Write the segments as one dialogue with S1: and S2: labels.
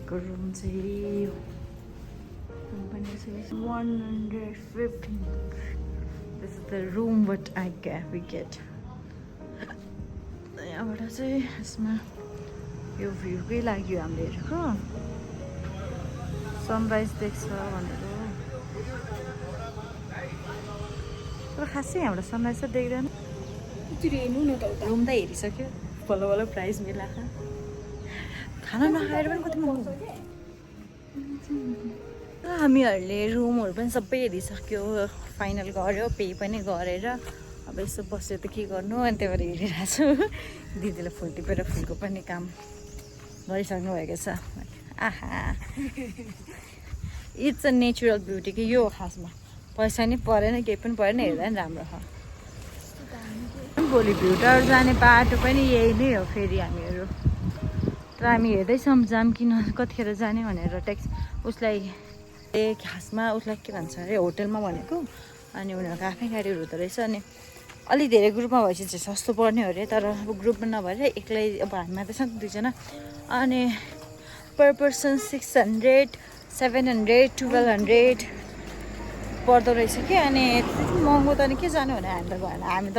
S1: को रुम चाहिँ यो रुम पनि चाहिँ 115. This is the room what we get. यहाँबाट चाहिँ यसमा यो भ्यूकै लाग्यो हामीले हेरेको सनराइज देख्छ भनेर तर खासै यहाँबाट सनराइज चाहिँ देख्दैन रुम त हेरिसक्यो बल्ल बल्ल प्राइस मिलाएको खाना नखाएर पनि कति महँगो हामीहरूले रुमहरू पनि सबै हेरिसक्यो फाइनल गऱ्यो पे पनि गरेर अब यसो बस्यो त के गर्नु अनि त्यही भएर हेरिरहेको छु दिदीले फुल टिपेर फुलको पनि काम गरिसक्नु भएको छ आहा इट्स अ नेचुरल ब्युटी कि यो खासमा पैसा नि परेन केही पनि परेन हेर्दा नि राम्रो छ भोलि भ्युटार जाने बाटो पनि यही नै हो फेरि हामीहरू तर हामी हेर्दैछौँ जाम किन कतिखेर जाने भनेर उसलाई खासमा उसलाई के भन्छ अरे होटेलमा भनेको अनि उनीहरूको आफ्नै गाडीहरू हुँदो रहेछ अनि अलि धेरै ग्रुपमा भएपछि चाहिँ सस्तो पर्ने हो अरे तर अब ग्रुपमा नभएर एक्लै अब हामी मात्रै छ दुईजना अनि पर पर्सन 600 700 1200 पर्दो रहेछ कि अनि त्यति महँगो त नि के जानु भने हामी त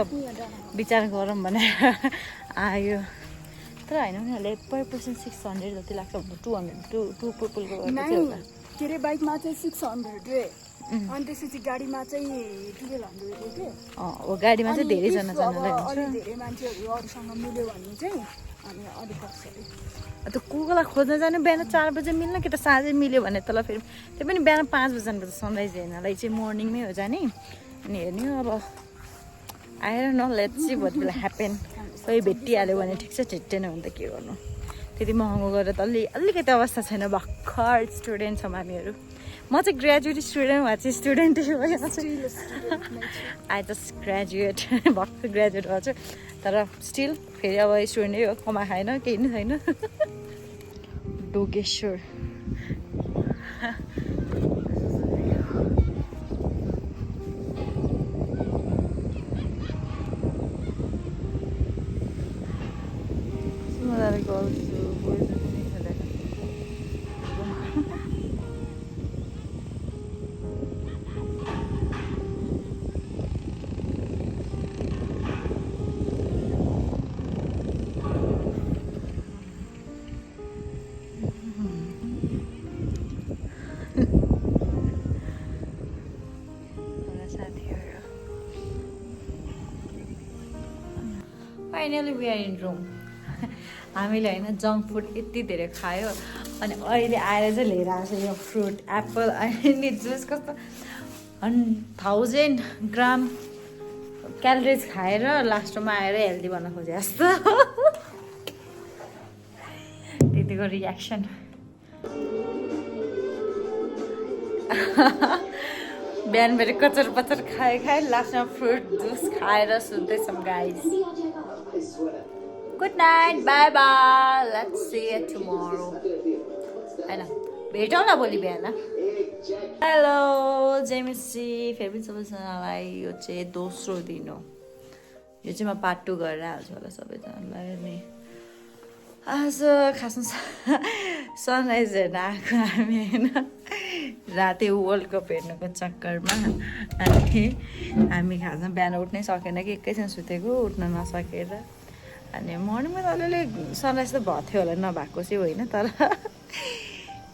S1: विचार गरौँ भनेर आयो तर होइन उनीहरूले पर पर्सन 600 जति लाग्छ भने 200 टु पिपलको
S2: के अरे बाइकमा चाहिँ 600 रे अनि त्यसपछि गाडीमा चाहिँ 1200 के
S1: हो गाडीमा चाहिँ धेरैजना जानुलाई हुन्छ
S2: धेरै मान्छेहरू अरूसँग मिल्यो भने चाहिँ हामी अलिक पर्छ
S1: त कोकोलाई खोज्न जानु बिहान 4 बजे मिल्न कि त साँझै मिल्यो भने तल फेरि त्यो पनि बिहान 5 बजे जानुपर्छ सनराइज हेर्नलाई चाहिँ मर्निङमै हो जाने अनि हेर्ने अब आएर न let's see what will happen कोही भेटिहाल्यो भने ठिक छ ठिट्टेन भने त के गर्नु त्यति महँगो गरेर त अलिकति अवस्था छैन भर्खर स्टुडेन्ट छौँ हामीहरू म चाहिँ ग्रेजुएट स्टुडेन्ट भए चाहिँ स्टुडेन्टै भइरहेको छु आई जस्ट ग्रेजुएट भर्खर ग्रेजुएट भएको छु तर स्टिल फेरि अब स्टुडेन्टै हो कमा खाएन केही नै छैन Dogeshwar finally we are in room हामीले होइन जङ्क फुड यति धेरै खायो अनि अहिले आएर चाहिँ लिएर आएको छ यो फ्रुट एप्पल अनि जुस कस्तो 1000 ग्राम क्यालोरिज खाएर लास्टमा आएर हेल्दी बन्न खोजे जस्तो त्यतिको रियाक्सन बिहान फेरि कचर पचर खाए लास्टमा फ्रुट जुस खाएर सुत्दैछौँ guys good night bye bye let's see you tomorrow होइन भेटौँ न भोलि बिहान हेलो जेमिसी फेरि पनि सबैजनालाई यो चाहिँ दोस्रो दिन हो यो चाहिँ म पार्ट 2 गरेर हाल्छु होला सबैजनालाई अनि आज खासमा सनराइज हेर्न आएको हामी होइन राति वर्ल्ड कप हेर्नुको चक्करमा अनि हामी खासमा बिहान उठ्नै सकेन कि एकैछिन सुतेको उठ्न नसकेर अनि मर्निङमा त अलिअलि सनराइज त भएको थियो होला नभएको चाहिँ होइन तर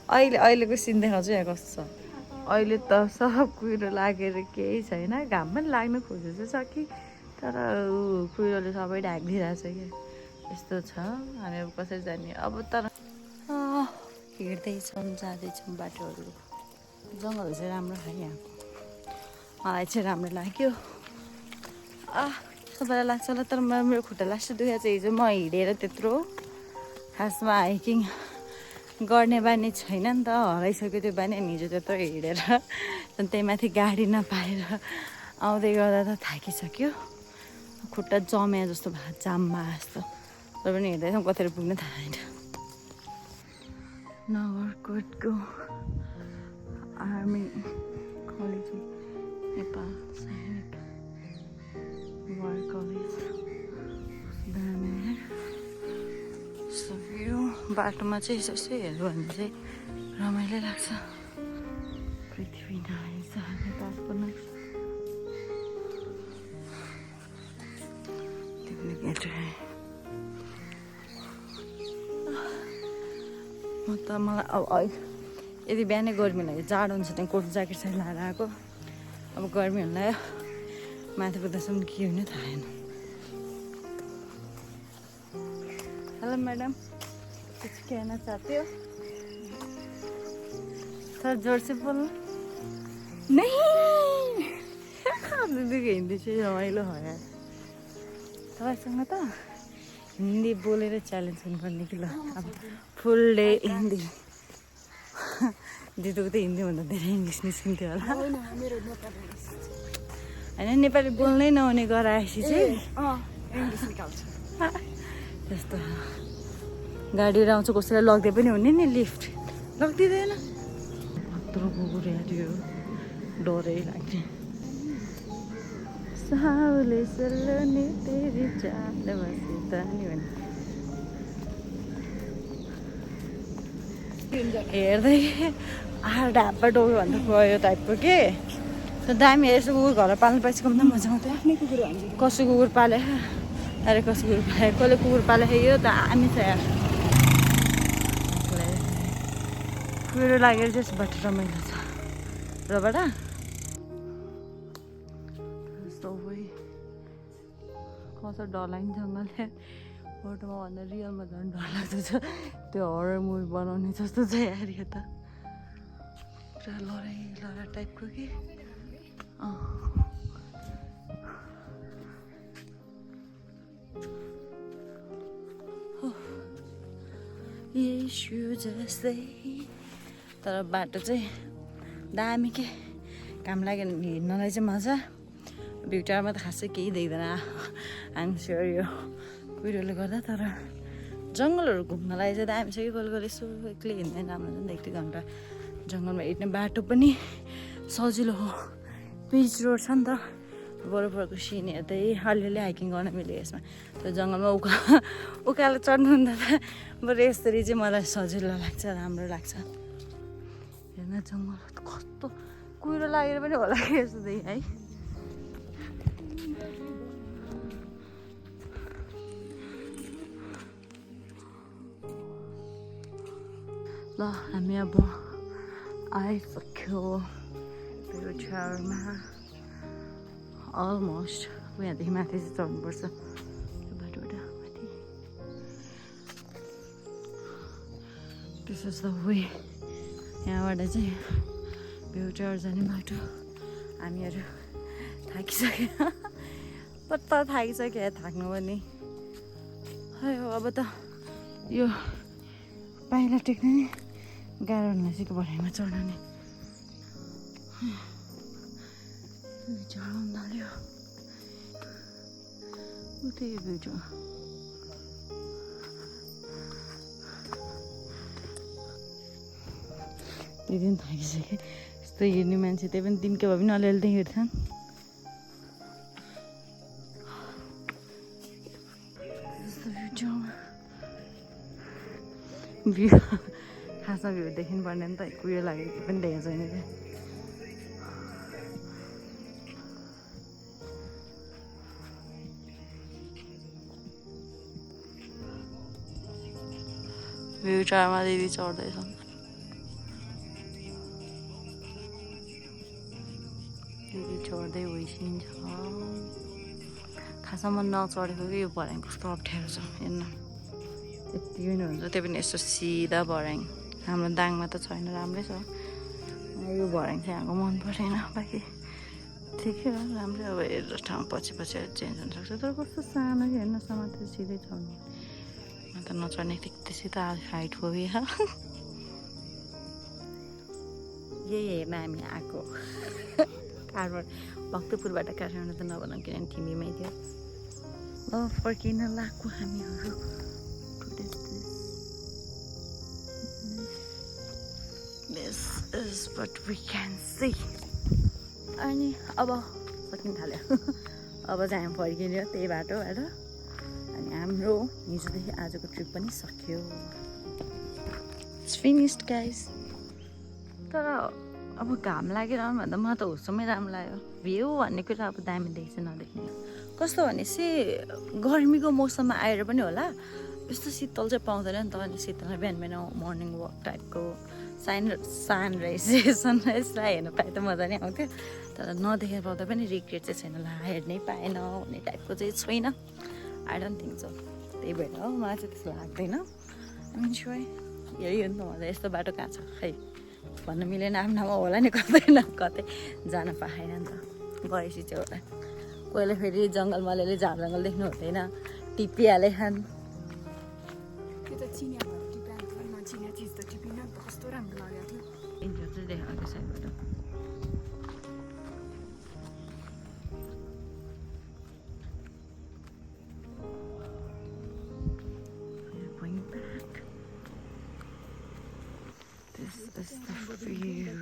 S1: अहिलेको सिन देखाउँछु यहाँ कस्तो छ अहिले त सब कुहिरो लागेर केही छैन घाम पनि लाग्नु खोजेको छ कि तर कुहिरोले सबै ढाकिदिइरहेको छ क्या यस्तो छ हामी अब कसरी जाने अब तर हिँड्दैछौँ जाँदैछौँ बाटोहरू जङ्गलहरू चाहिँ राम्रो छ यहाँको मलाई चाहिँ राम्रो लाग्यो तपाईँलाई लाग्छ होला तर मेरो खुट्टा लास्ट दुखेको चाहिँ हिजो म हिँडेर त्यत्रो खासमा हाइकिङ गर्ने बानी छैन नि त हराइसक्यो त्यो बानी अनि हिजो त्यत्रो हिँडेर त्यही माथि गाडी नपाएर आउँदै गर्दा त थाकिसक्यो खुट्टा जम्या जस्तो भयो जाममा जस्तो तर पनि हिँड्दैछौँ कतिखेर पुग्न थाहा छैन नगरकोटको आर्मी कलेज नेपाल सैनिक वार कलेज बाटोमा चाहिँ यसो यसो हेऱ्यो भने चाहिँ रमाइलो लाग्छ पृथ्वी नारायण शाहले तापन म त मलाई अब यदि बिहानै गर्मी लाग्यो जाडो हुन्छ त्यहाँ कोट ज्याकेट चाहिँ लाएर आएको अब गर्मी हुन लाग्यो माथि पुग्दासम्म के हुने थाहा छैन हेलो मैडम कुछ कहना चाहते हो थोड़ा जोर से बोलो
S2: नहीं
S1: हिन्दी चाहिँ रमाइलो हो यार तपाईँसँग त हिन्दी बोलेर च्यालेन्ज गर्नुपर्ने कि ल अब फुल डे हिन्दी दिदीको त हिन्दीभन्दा धेरै इङ्ग्लिस निस्किन्थ्यो होला होइन नेपाली बोल्नै नहुने गराएपछि चाहिँ
S2: इङ्ग्लिस निकाल्छ
S1: त्यस्तो गाडीहरू आउँछ कसैलाई लग्दै पनि हुने नि लिफ्ट लगिदिँदैन यत्रो कुकुर हेऱ्यो डरै लाग्ने साउले सल्लोने तेरी चाल बसिता नि भने हेर्दै ढापा डोक्यो भन्दा गयो टाइपको के त्यो दामी यसो कुकुर घरमा पाल्नु पाएपछि कम त मजा आउँथ्यो
S2: आफ्नै कुकुर हुन्छ
S1: कसो कुकुर पाले अरे कसो कुकुर पाले कसले कुकुर पाले यो दामी छ यार कुकुर लागेर चाहिँ यसो बाटो रमाइलो छ रबाट कस्तो डरलाग्ने जङ्गलले फोटोमा भन्दा रियलमा झन् डर लाग्दो छ त्यो हरर मुभी बनाउने जस्तो छ यार यो त पुरा लडा टाइपको कि यीशु जस्तै तर बाटो चाहिँ दामी के काम लाग्यो हिँड्नलाई चाहिँ मजा भ्यू टावरमा त खासै केही देख्दैन आइएम स्योर यो कुहिरोले गर्दा तर जङ्गलहरू घुम्नलाई चाहिँ दामी छ कि कहिले यसो एक्लै हिँड्दैन राम्रो हुन्छ नि एक दुई घन्टा जङ्गलमा हिँड्ने बाटो पनि सजिलो हो पिच रोड छ नि त वरपरको सिन हेर्दै अलिअलि हाइकिङ गर्न मिल्यो यसमा त्यो जङ्गलमा उकालो चढ्नुभन्दा त बरु यसरी चाहिँ मलाई सजिलो लाग्छ राम्रो लाग्छ हेर्न जङ्गल कस्तो कुहिरो लागेर पनि होला कि यस्तो देखि है ल हामी अब आइसक्यो त्यो छेउमा अलमोस्ट यहाँदेखि माथि चाहिँ चढ्नुपर्छ त्यो बाटोबाट माथि दिस इज द वे यहाँबाट चाहिँ भ्यू टावर जाने बाटो हामीहरू थाकिसक्यो कता थाकिसक्यो थाक्नु पनि है अब त यो पाइला टेक्ने नि गाह्रो नजिक भराइमा चढाउने चढाउनु थाल्यो उतै यो भिडियो त्यही दिन थाकिसक्यो यस्तो हेर्ने मान्छे त्यही पनि दिनकै भए पनि अलिअलि त हेर्छन् यस्तो भ्यू खासमा भ्यू देखिनु पर्ने नि त कुहिरो लागेको पनि देखेको छैन क्या भ्यू टावरमा दिदी चढ्दैछन् दिदी चढ्दै भइसिन्छ खासमा नचढेको कि यो भर्याङ कस्तो अप्ठ्यारो छ हेर्न यति पनि हुन्छ त्यो पनि यस्तो सिधा भर्याङ हाम्रो दाङमा त छैन राम्रै छ यो भर्याङ चाहिँ हाम्रो मन परेन बाँकी ठिकै हो राम्रै अब हेरेर ठाउँ पछि चेन्ज हुनसक्छ तर कस्तो सानो कि हेर्न समातेर सिधै चढ्नु अन्त नचढ्ने त्यसै त हाइट फोबिया यही हेर्न हामी आएको काठमाडौँ भक्तपुरबाट काठमाडौँ त नभनौँ किनभने थिमीमै थियो ल फर्किन लाग्यो हामीहरू This is what we can see. अनि अब सकिन थाल्यो अब चाहिँ हामी फर्किने त्यही बाटोबाट अनि हाम्रो हिजोदेखि आजको ट्रिप पनि सक्यो इट्स फिनिस्ड गाइस। तर अब घाम लागिरहनु भन्दा म त होसमै राम्रो लाग्यो। भ्यू भन्ने कुरा अब दामी देख्छ नदेख्ने कस्तो भनेपछि गर्मीको मौसममा आएर पनि होला यस्तो शीतल चाहिँ पाउँदैन नि त। अनि शीतलमा बिहान बिहान मर्निङ वक टाइपको सनराइज सनराइजलाई हेर्नु पाए त मजा नै आउँथ्यो। तर नदेखेर पाउँदा पनि रिग्रेट चाहिँ छैन ला हेर्नै पाएन भन्ने टाइपको चाहिँ छैन। I don't think so. त्यही भएर हो मलाई चाहिँ त्यस्तो लाग्दैन। आई स्योर हेरियो नि त मजा यस्तो बाटो कहाँ छ खै भन्न मिलेन। आफ्नो ठाउँमा होला नि कतै न कतै जान पाएन नि त। गएपछि चाहिँ होला कोहीले फेरि जङ्गलमा अलिअलि झार जङ्गल देख्नु हुँदैन टिपिहाले खान्।
S2: त्यो त चिनिया भएर टिप्या नचिनिया चिज त टिपिन नि त कस्तो राम्रो लागेको थियो।
S1: इन्जर चाहिँ देखाएको साइडबाट going back. This is the view.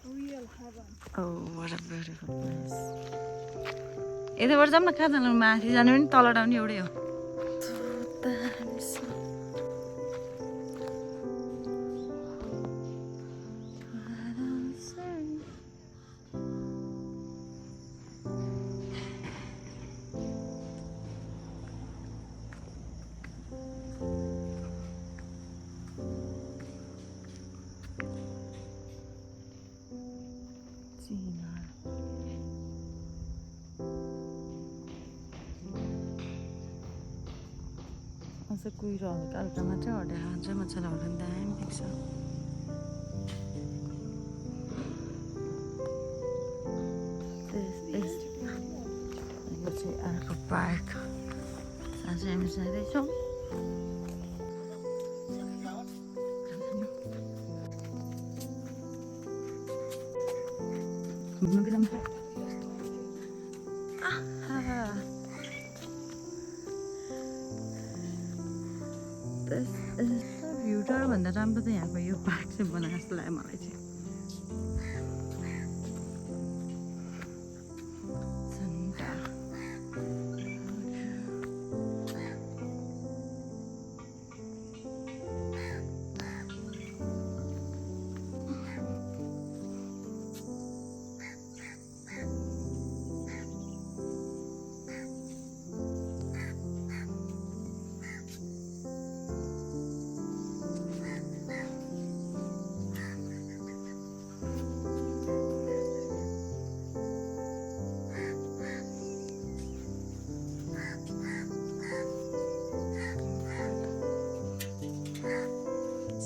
S2: Real heaven.
S1: Oh, what a beautiful place. यताबाट जाऊँ न कहाँ जानु माथि जानु पनि तल डाउन एउटै हो। अझ कुहिरो हल्का हल्का मात्रै हटेर अझै मजाले हल्का दामी देख्छ। यो चाहिँ अर्को पार्क आज हामी जाँदैछौँ। घुम्नु कि भ्यू टाढोभन्दा राम्रो त यहाँको यो पार्क चाहिँ बनाएको जस्तो लाग्यो मलाई चाहिँ।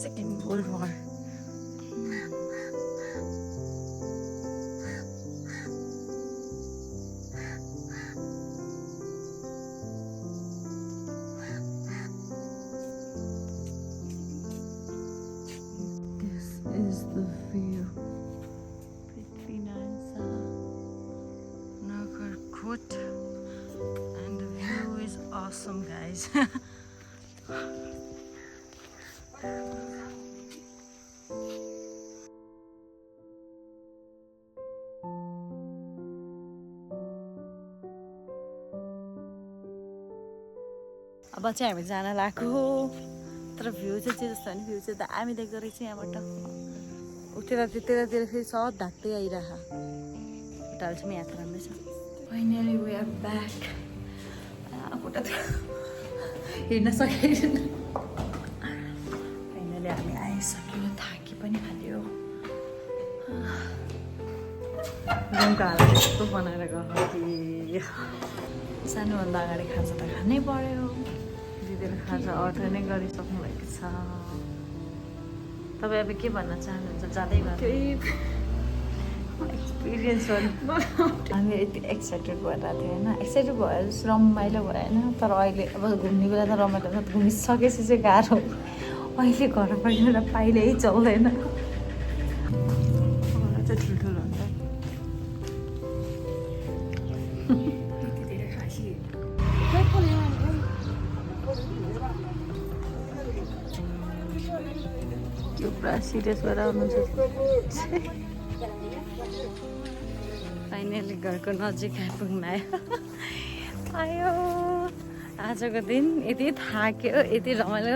S1: Second World War. This is the view. Pretty nice. Nagarkot. And the view is awesome, guys. अब चाहिँ हामी जान लाग्यो तर भ्यू चाहिँ के जस्तो भने भ्यू चाहिँ दामी देख्दो रहेछ यहाँबाट। उतिर फेरि सब ढाक्दै आइरह होटल चाहिँ यहाँ राम्रै छ। Finally we are back. खुट्टा हिँड्न सकेन। फाइनली हामी आइसक्यो थाकी पनि हाल्यो। रुमको हालत यस्तो बनाएर गएको कि सानोभन्दा अगाडि खाजा त खानै पर्यो। दिदीले खाजा अर्डर नै गरिसक्नु भएको छ। तपाईँ अब के भन्न चाहनुहुन्छ जाँदै गर्नु एक्सपिरियन्स हामी यति एक्साइटेड भइरहेको थियो होइन। एक्साइटेड भएर रमाइलो भयो होइन। तर अहिले अब घुम्ने बेला त रमाइलो छ घुमिसकेपछि चाहिँ गाह्रो। अहिले घर पनि पाइलै चल्दैन चाहिँ ठुल्ठुलो हुन्छ। त्यो पुरा सिरियस भएर आउनुहुन्छ। फाइनली घरको नजिक आइपुग्नु आयो। आजको दिन यति थाक्यो यति रमाइलो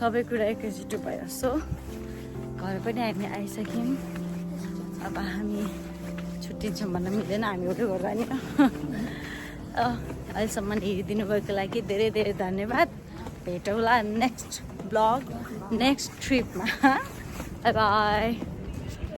S1: सबै कुरा एकैचोटि भयो सो घर पनि हामी आइसक्यौँ अब हामी छुट्टिन्छौँ भन्न मिल्दैन हामी एउटै घर जाने अहिलेसम्म हेरिदिनु भएको लागि धेरै धेरै धन्यवाद भेटौँला नेक्स्ट ब्लग नेक्स्ट ट्रिपमा बाई बाई